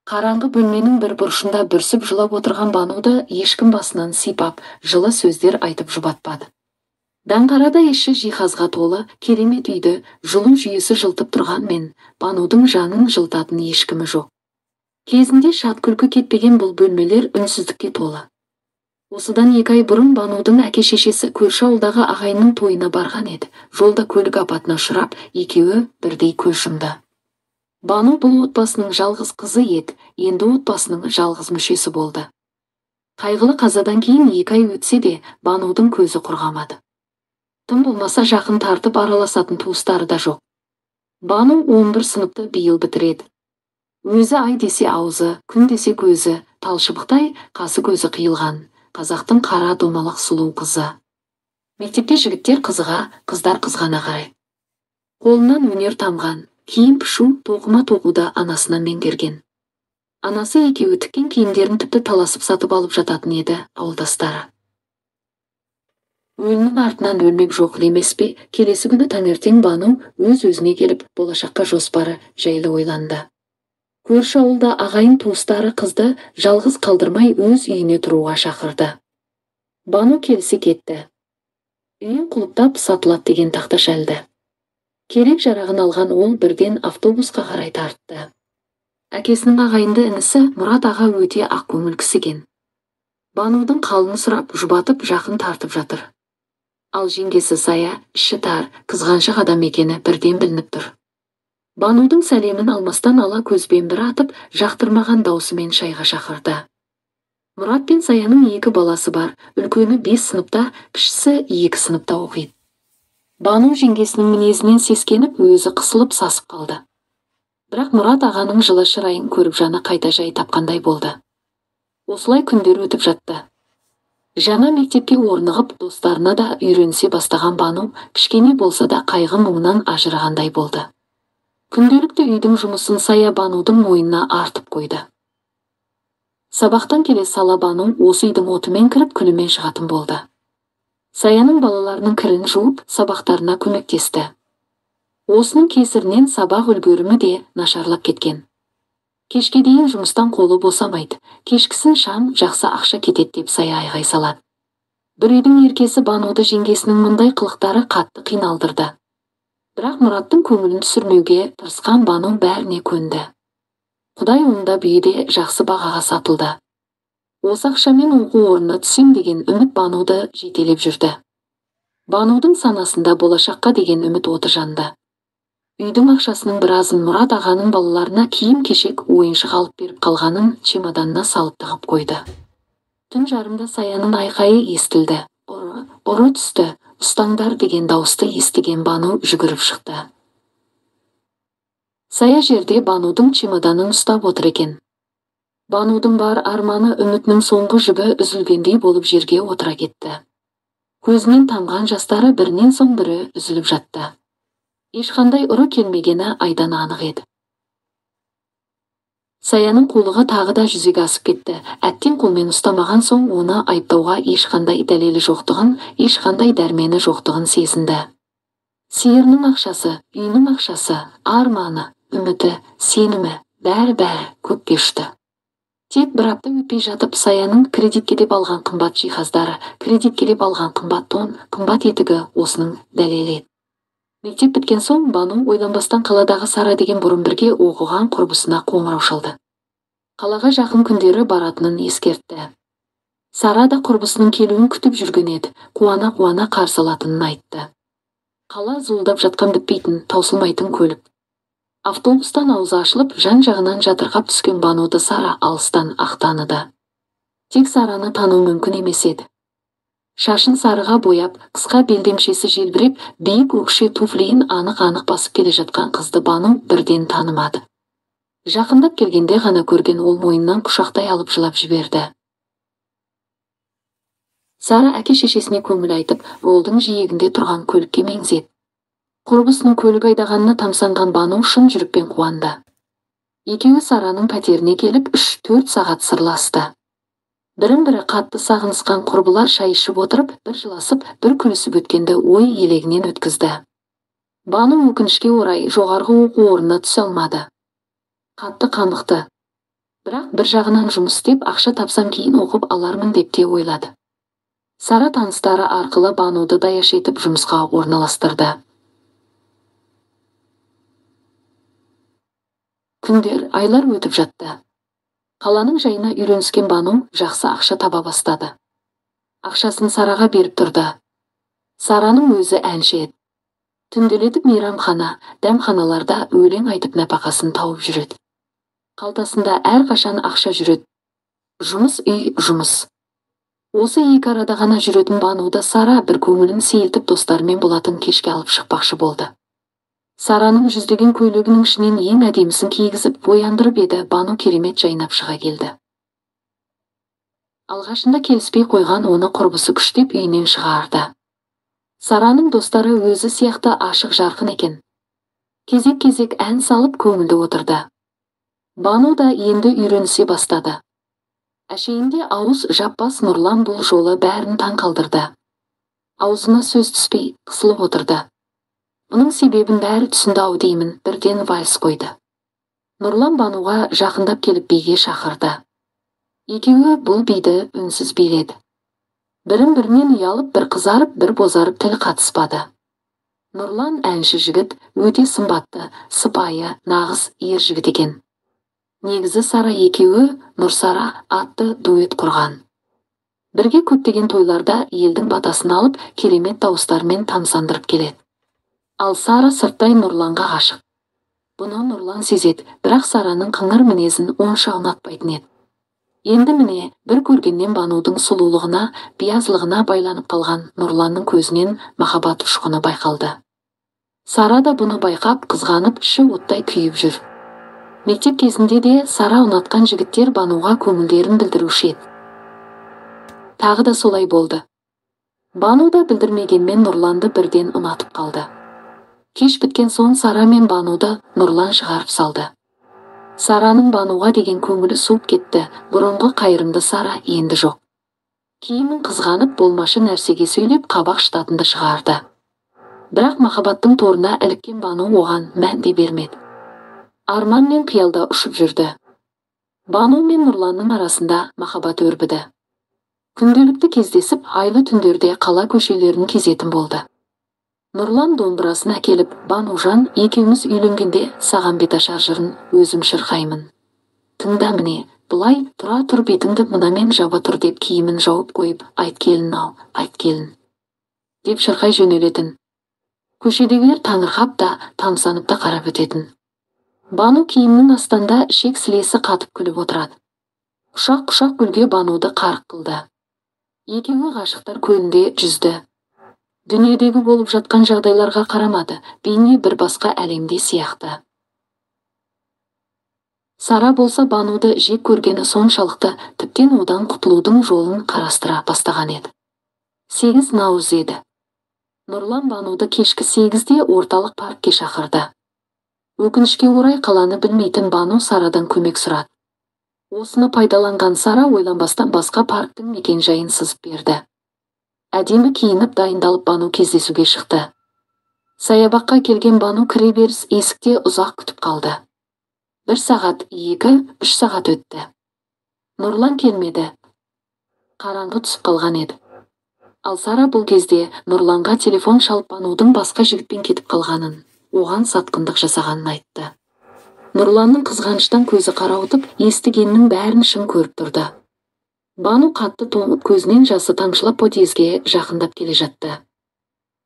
Қараңғы бөлменің бір бұрышында бүрсіп жылап отырған Бануды ешкім басынан сипап, жылы сөздер айтып жұбатпады. Даңғарада іші жиһазға толы, керемет үйді, жылу жүйесі жылтып тұрғанмен, Банудың жанын жылытатын ешкімі жоқ. Кезінде шат күлкі кетпеген бұл бөлмелер үнсіздікке толы. Осыдан 2 ай бұрын Банудың әке-шешесі көрші ауылдағы ағайынның тойына барған еді. Жолда көлік апатына ұшырап, екеуі бірдей көз жұмды. Бану бұл отбасының жалғыз қызы еді, енді отбасының жалғыз мүшесі болды. Қайғылы қазадан кейін 2 ай өтсе де, Банудың көзі құрғамады. Тым болмаса жақын тартып араласатын туыстары да жоқ. Бану 11 сыныпты биыл бітіреді. Өзі ай десе аузы, күн десе көзі, талшыбықтай қасы көзі қиылған, қазақтың қара домалақ сұлу қызы. Мектепте жігіттер қызыға, қыздар қызғана қарай. Қолынан өнер тамған, киім пішу, тоқыма тоқуды анасынан меңгерген. Анасы екеуі тіккен киімдерін тіпті таласып сатып алып жататын еді ауылдастары. Өлінің артынан өлмек жоқ емес пе, келесі күні таңертең Бану өз-өзіне келіп, болашаққа жоспары жайлы ойланды. Көрші ауылда ағайын туыстары қызды жалғыз қалдырмай өз үйіне тұруға шақырды. Бану келісе кетті. Үйін құлыптап сатылады деген тақташа ілді. Керек жарағын алған ол бірден автобусқа қарай тартты. Әкесінің ағайынды інісі Мұрат аға өте ақкөңіл кісі екен. Банудың қалын сұрап, жұбатып жақын тартып жатыр. Ал жеңгесі Сая іші тар, қызғаншақ адам екені бірден білініп тұр. Банудың сәлемін алмастан ала көзбен бір атып, жақтырмаған даусымен шайға шақырды. Мұрат пен Саяның 2 баласы бар, үлкені 5 сыныпта, кішісі 2 сыныпта оқиды. Бану жеңгесінің мінезінен сескеніп, өзі қысылып сасып қалды. Бірақ Мұрат ағаның жылы шырайын көріп жаны қайта жай тапқандай болды. Осылай күндер өтіп жатты. Жаңа мектепке орнығып, достарына да үйренісе бастаған Бану кішкене болса да қайғы мұңнан ажырағандай болды. Күнделікті үйдің жұмысын Сая Банудың мойнына артып қойды. Сабақтан келе сала Бану осы үйдің отымен кіріп күлімен шығатын болды. Саяның балаларының кірін жуып, сабақтарына көмектесті. Осының кесірінен сабақ үлгерімі де нашарлап кеткен. Кешке дейін жұмыстан қолы босамайды. Кешкісін шам жақсы ақша кетеді деп Сая айғай салады. Бір үйдің еркесі Бануды жеңгесінің мұндай қылықтары қатты қиналдырды. Бірақ Мұраттың көңілін түсірмеуге тырысқан Бану бәріне көнді. Құдай оңдап үйі де жақсы бағаға сатылды. Осы ақшамен оқу орнына түсем деген үміт Бануды жетелеп жүрді. Банудың санасында болашаққа деген үміт оты жанды. Үйдің ақшасының біразын Мұрат ағаның балаларына киім-кешек, ойыншық алып беріп қалғанын чемоданына салып тығып қойды. Түн жарымда Саяның айқайы естілді. Ұры, ұры түсті, ұстаңдар деген дауысты естіген Бану жүгіріп шықты. Сая жерде Банудың чемоданын ұстап отыр екен. Банудың бар арманы үмітінің соңғы жібі үзілгендей болып жерге отыра кетті. Көзінен тамған жастары бірінен соң бірі үзіліп жатты. Ешқандай ұры келмегені айдан анық еді. Саяның қулығы тағы да жүзеге асып кетті. Әттең қолмен ұстамаған соң оны айыптауға ешқандай дәлелі жоқтығын, ешқандай дәрмені жоқтығын сезінді. Сиырының ақшасы, үйінің ақшасы, арманы, үміті, сенімі, бәрі-бәрі көкке ұшты. Тек бір апта өтпей жатып Саяның кредитке деп алған қымбат жиһаздары, кредитке деп алған қымбат тон, қымбат етігі осының дәлелі еді. Мектеп біткен соң Бану ойланбастан қаладағы Сара деген бұрын бірге оқыған құрбысына қоңырау шалды. Қалаға жақын күндері баратынын ескертті. Сара да құрбысының келуін күтіп жүрген еді, қуана-қуана қарсы алатынын айтты. Қала зуылдап жатқан бітпейтін, таусылмайтын көлік. Автобустан аузы ашылып, жан-жағынан жатырқап түскен Бануды Сара алыстан ақ таныды. Тек Сараны тану мүмкін емес еді. Шашын сарыға бояп, қысқа белдемшесі желбіреп, биік өкше туфлиін анық-анық басып келе жатқан қызды Бану бірден танымады. Жақындап келгенде ғана көрген ол мойнынан құшақтай алып жылап жіберді. Сара әке-шешесіне көңіл айтып, жолдың жиегінде тұрған көлікке меңзеді. Құрбысының көлік айдағанына тамсанған Бану шын жүрекпен қуанды. Екеуі Сараның пәтеріне келіп 3-4 сағат сырласты. Бірін-бірі қатты сағынысқан құрбылар шай ішіп отырып, бір жыласып, бір күлісіп өткенді ой елегінен өткізді. Бану өкінішке орай жоғарғы оқу орнына түсе алмады. Қатты қамықты. Бірақ бір жағынан жұмыс істеп, ақша тапсам кейін оқып алармын деп те ойлады. Сара таныстары арқылы Бануды даяшы етіп жұмысқа орналастырды. Күндер, айлар өтіп жатты. Қаланың жайына үйреніскен Бану жақсы ақша таба бастады. Ақшасын Сараға беріп тұрды. Сараның өзі әнші еді. Түнделетіп мейрамхана, дәмханаларда өлең айтып нәпақасын тауып жүреді. Қалтасында әрқашан ақша жүреді. Жұмыс үй, жұмыс. Осы екі арада ғана жүретін Бануды Сара бір көңілін сейілтіп достарымен болатын кешке алып шықпақшы болды. Сараның жүздеген көйлегінің ішінен ең әдемісін кигізіп, бояндырып еді, Бану керемет жайнап шыға келді. Алғашында келіспей қойған оны құрбысы күштеп үйінен шығарды. Сараның достары өзі сияқты ашық жарқын екен. Кезек-кезек ән салып көңілді отырды. Бану да енді үйренісе бастады. Әшейінде ауыз жаппас Нұрлан бұл жолы бәрін таң қалдырды. Аузына сөз түспей қысылып отырды. Бұның себебін бәрі түсінді ау деймін, бірден вальс қойды. Нұрлан Бануға жақындап келіп биге шақырды. Екеуі бұл биді үнсіз биледі. Бірін-бірінен ұялып, бір қызарып, бір бозарып тіл қатыспады. Нұрлан әнші жігіт, өте сымбатты, сыпайы, нағыз ер жігіт екен. Негізі Сара екеуі Нұрсара атты дуэт құрған. Бірге көптеген тойларда елдің батасын алып, керемет дауыстарымен тамсандырып келеді. Ал Сара сырттай Нұрланға ғашық. Бұны Нұрлан сезеді, бірақ Сараның қыңыр мінезін онша ұнатпайтын еді. Енді міне, бір көргеннен Банудың сұлулығына, биязлығына байланып қалған Нұрланның көзінен махаббат ұшқыны байқалды. Сара да бұны байқап, қызғанып, іші оттай күйіп жүр. Мектеп кезінде де Сара ұнатқан жігіттер Бануға көңілдерін білдіруші еді. Тағы да солай болды. Бану да білдірмегенмен Нұрланды бірден ұнатып қалды. Кеш біткен соң Сара мен Бануды Нұрлан шығарып салды. Сараның Бануға деген көңілі суып кетті, бұрынғы қайырымды Сара енді жоқ. Киімін қызғанып, болмашы нәрсеге сөйлеп, қабақ шытатынды шығарды. Бірақ махаббаттың торына іліккен Бану оған мән де бермеді. Арман мен қиялда ұшып жүрді. Бану мен Нұрланның арасында махаббат өрбіді. Күнделікті кездесіп, айлы түндерде қала көшелерін кезетін болды. Нұрлан домбырасын әкеліп, Банужан, екеуміз үйленгенде саған беташар жырын өзім шырқаймын. Тыңда міне, былай тұра тұр бетіңді мынамен жаба тұр деп киімін жауып қойып, айт келін ау, айт келін деп шырқай жөнелетін. Көшедегілер таңырқап та, тамсанып та қарап өтетін. Бану киімнің астында ішек сілесі қатып күліп отырады. Құшақ-құшақ гүлге Бануды қарық қылды. Екеуі ғашықтар көлінде жүзді. Дүниедегі болып жатқан жағдайларға қарамады, бейне бір басқа әлемде сияқты. Сара болса Бануды жек көргені соншалықты, тіптен одан құтылудың жолын қарастыра бастаған еді. 8 наурыз еді. Нұрлан Бануды кешкі 8-де орталық паркке шақырды. Өкінішке орай қаланы білмейтін Бану Сарадан көмек сұрады. Осыны пайдаланған Сара ойланбастан басқа парктің мекен-жайын сызып берді. Әдемі киініп дайындалып Бану кездесуге шықты. Саябаққа келген Бану кіреберіс есікте ұзақ күтіп қалды. 1 сағат, 2, 3 сағат өтті. Нұрлан келмеді. Қараңғы түсіп қалған еді. Ал Сара бұл кезде Нұрланға телефон шалып Банудың басқа жігітпен кетіп қалғанын, оған сатқындық жасағанын айтты. Нұрланның қызғаныштан көзі қарауытып, естігеннің бәрін шын көріп тұрды. Бану қатты тоңып, көзінен жасы тамшылап подъезге жақындап келе жатты.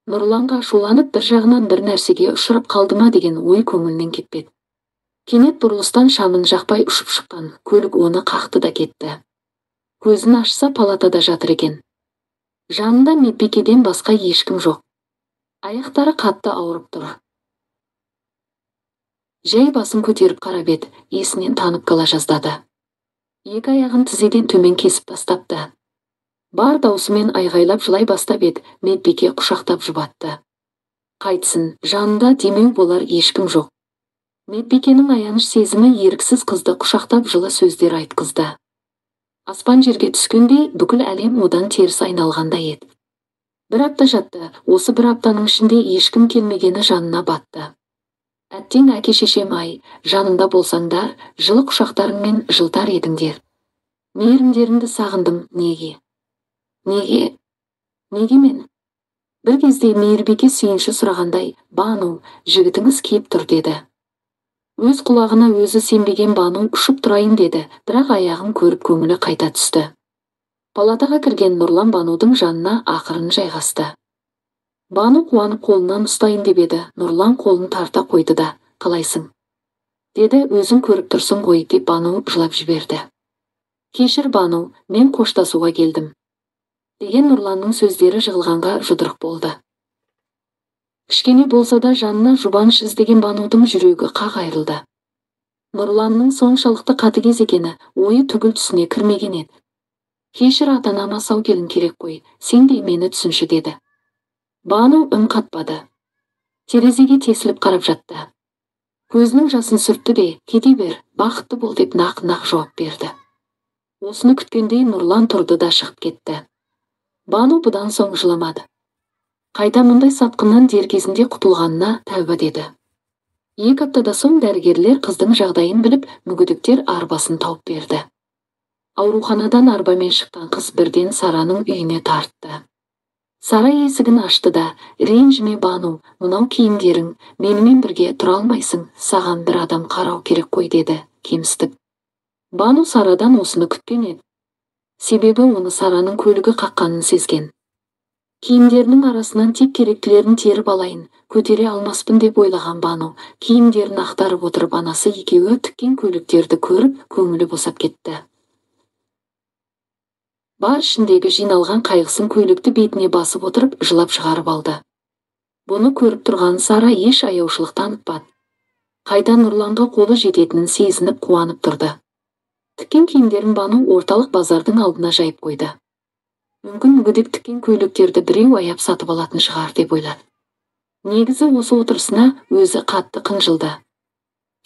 Нұрланға ашуланып, бір жағынан бір нәрсеге ұшырап қалды ма деген ой көңілінен кетпеді. Кенет бұрылыстан шамын жақпай ұшып шыққан көлік оны қақты да кетті. Көзін ашса палатада жатыр екен. Жанында медбикеден басқа ешкім жоқ. Аяқтары қатты ауырып тұр. Жай басын көтеріп қарап еді, есінен танып қала жаздады. Екі аяғын тізеден төмен кесіп тастапты. Бар даусымен айғайлап жылай бастап еді, медбике құшақтап жұбатты. Қайтсын, жанында демеу болар ешкім жоқ. Медбикенің аяныш сезімі еріксіз қызды құшақтап жылы сөздер айтқызды. Аспан жерге түскендей, бүкіл әлем одан теріс айналғандай еді. Бір апта жатты, осы бір аптаның ішінде ешкім келмегені жанына батты. Әттең, әке-шешем ай, жанымда болсаңдар, жылы құшақтарыңмен жылытар едіңдер. Мейірімдеріңді сағындым, неге? Неге? Неге мен? Бір кезде Мейірбике сүйінші сұрағандай, Бану, жігітіңіз кеп тұр деді. Өз құлағына өзі сенбеген Бану ұшып тұрайын деді, бірақ аяғын көріп көңілі қайта түсті. Палатаға кірген Нұрлан Банудың жанына ақырын жайғасты. Бану қуанып қолынан ұстайын деп еді, Нұрлан қолын тарта қойды да, қалайсың? Деді, өзің көріп тұрсың ғой, деп Бану жылап жіберді. Кешір, Бану, мен қоштасуға келдім. Деген Нұрланның сөздері жығылғанға жұдырық болды. Кішкене болса да жанына жұбаныш іздеген Банудың жүрегі қақ айырылды. Нұрланның соншалықты қатыгез екені ойы түгіл түсіне кірмеген еді. Кешір, ата-анама сау келін керек қой, сен де мені түсінші деді. Бану үн қатпады. Терезеге тесіліп қарап жатты. Көзінің жасын сүртті де, кете бер, бақытты бол деп нақ-нақ жауап берді. Осыны күткендей Нұрлан тұрды да шығып кетті. Бану бұдан соң жыламады. Қайта мұндай сатқыннан дер кезінде құтылғанына тәуба деді. 2 аптада соң дәрігерлер қыздың жағдайын біліп, мүгедектер арбасын тауып берді. Ауруханадан арбамен шыққан қыз бірден Сараның үйіне тартты. Сара есігін ашты да, ренжіме Бану, мынау киімдерің, менімен бірге тұра алмайсың, саған бір адам қарау керек қой деді, кемсітіп. Бану Сарадан осыны күткен еді. Себебі оны Сараның көлігі қаққанын сезген. Киімдерінің арасынан тек керектілерін теріп алайын, көтере алмаспын деп ойлаған Бану, киімдерін ақтарып отырып анасы екеуі тіккен көйлектерді көріп, көңілі босап кетті. Бар ішіндегі жиналған қайғысын көйлекті бетіне басып отырып, жылап шығарып алды. Бұны көріп тұрған Сара еш аяушылық танытпады. Қайта Нұрланға қолы жететінін сезініп қуанып тұрды. Тіккен киімдерін Бану орталық базардың алдына жайып қойды. Мүмкін мүгедек тіккен көйлектерді біреу аяп сатып алатын шығар деп ойлады. Негізі осы отырысына өзі қатты қынжылды.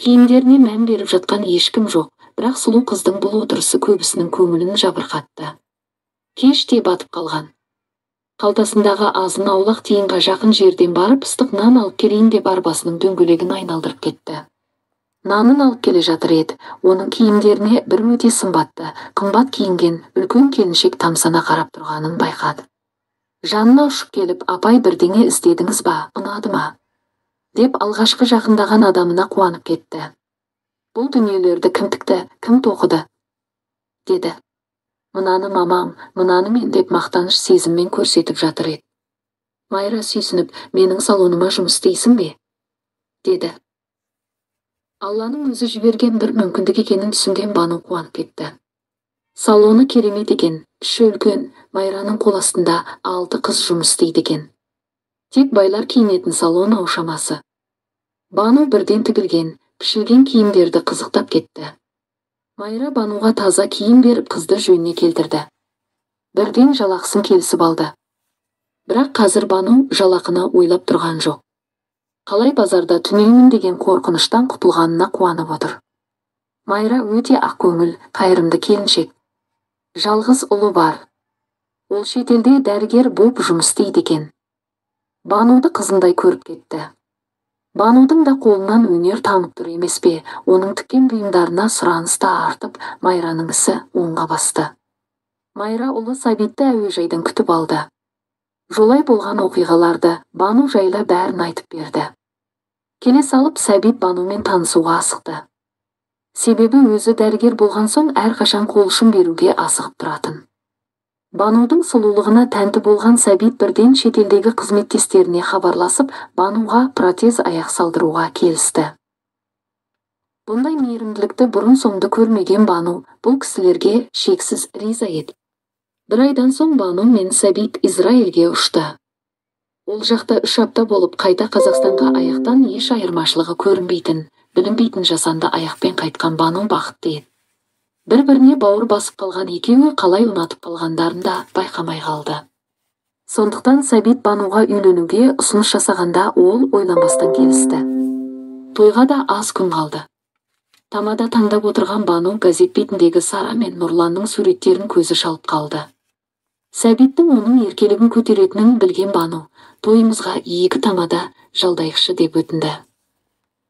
Киімдеріне мән беріп жатқан ешкім жоқ, бірақ сұлу қыздың бұл отырысы көбісінің көңілін жабырқатты. Кеш те батып қалған. Қалтасындағы азын аулақ тиынға жақын жерден барып, ыстық нан алып келейін деп арбасының дөңгелегін айналдырып кетті. Нанын алып келе жатыр еді, оның киімдеріне бір өте сымбатты, қымбат киінген үлкен келіншек тамсана қарап тұрғанын байқады. Жанына ұшып келіп, апай бірдеңе іздедіңіз ба, ұнады ма? Деп алғашқы жақындаған адамына қуанып кетті. Бұл дүниелерді кім тікті, кім тоқыды? Деді. Мынаны мамам, мынаны мен деп мақтаныш сезіммен көрсетіп жатыр еді. Майра сүйсініп, менің салоныма жұмыс істейсің бе? Деді. Алланың өзі жіберген бір мүмкіндік екенін түсінген Бану қуанып кетті. Салоны керемет екен, іші үлкен, Майраның қол астында 6 қыз жұмыс істейді екен. Тек байлар киінетін салон ау шамасы. Бану бірден тігілген, пішілген киімдерді қызықтап кетті. Майра Бануға таза киім беріп қызды жөніне келтірді. Бірден жалақысын келісіп алды. Бірақ қазір Бану жалақыны ойлап тұрған жоқ. Қалай базарда түнеймін деген қорқыныштан құтылғанына қуанып отыр. Майра өте ақкөңіл, қайырымды келіншек. Жалғыз ұлы бар. Ол шетелде дәрігер боп жұмыс істейді екен. Бануды қызындай көріп кетті. Банудың да қолынан өнер танып тұр емес пе, оның тіккен бұйымдарына сұраныс та артып, Майраның ісі оңға басты. Майра ұлы Сәбитті әуежайдан күтіп алды. Жолай болған оқиғаларды Бану жайлы бәрін айтып берді. Келе салып Сәбит Банумен танысуға асықты. Себебі өзі дәрігер болған соң әрқашан қол ұшын беруге асығып тұратын. Банудың сұлулығына тәнті болған Сәбит бірден шетелдегі қызметтестеріне хабарласып, Бануға протез аяқ салдыруға келісті. Бұндай мейірімділікті бұрын соңды көрмеген Бану бұл кісілерге шексіз риза еді. Бір айдан соң Бану мен Сәбит Израильге ұшты. Ол жақта 3 апта болып қайта Қазақстанға аяқтан еш айырмашылығы көрінбейтін, білінбейтін жасанды аяқпен қайтқан Бану бақытты еді. Бір-біріне бауыр басып қалған екеуі қалай ұнатып қалғандарын да байқамай қалды. Сондықтан Сәбит Бануға үйленуге ұсыныс жасағанда ол ойланбастан келісті. Тойға да аз күн қалды. Тамада таңдап отырған Бану газет бетіндегі Сара мен Нұрланның суреттерін көзі шалып қалды. Сәбиттің оның еркелігін көтеретінін білген Бану, тойымызға 2 тамада жалдайықшы деп өтінді.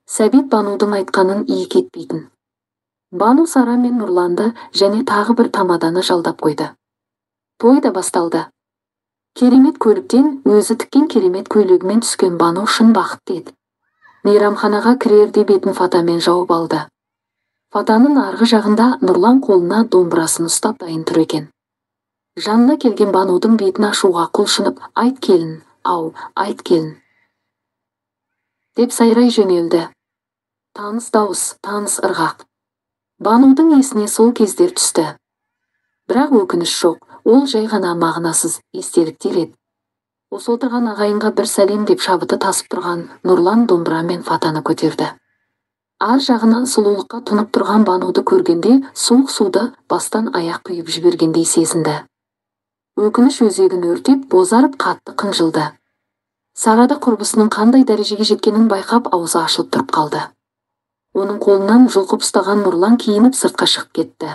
Сәбит Банудың айтқанын иек етпейтін. Бану Сара мен Нұрланды және тағы бір тамаданы жалдап қойды. Той да басталды. Керемет көліктен өзі тіккен керемет көйлегімен түскен Бану шын бақытты еді. Мейрамханаға кірерде бетін фатамен жауып алды. Фатаның арғы жағында Нұрлан қолына домбырасын ұстап дайын тұр екен. Жанына келген Банудың бетін ашуға құлшынып, «Айт келін, ау, айт келін» деп сайрай жөнелді. Таныс дауыс, таныс ырғақ. Банудың есіне сол кездер түсті. Бірақ өкініш жоқ, ол жай ғана мағынасыз естеліктер еді. Осы отырған ағайынға бір сәлем деп шабыты тасып тұрған Нұрлан домбыра мен фатаны көтерді. Ар жағынан сұлулыққа тұнып тұрған Бануды көргенде суық суды бастан аяқ құйып жібергендей сезінді. Өкініш өзегін өртеп, бозарып қатты қынжылды. Сара да құрбысының қандай дәрежеге жеткенін байқап, аузы ашылып тұрып қалды. Оның қолынан жұлқып ұстаған Нұрлан киініп сыртқа шығып кетті.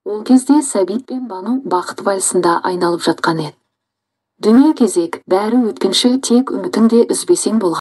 Ол кезде Сәбит пен Бану бақыт вальсында айналып жатқан еді. Дүние кезек, бәрі өткінші, тек үмітіңді үзбесең болған.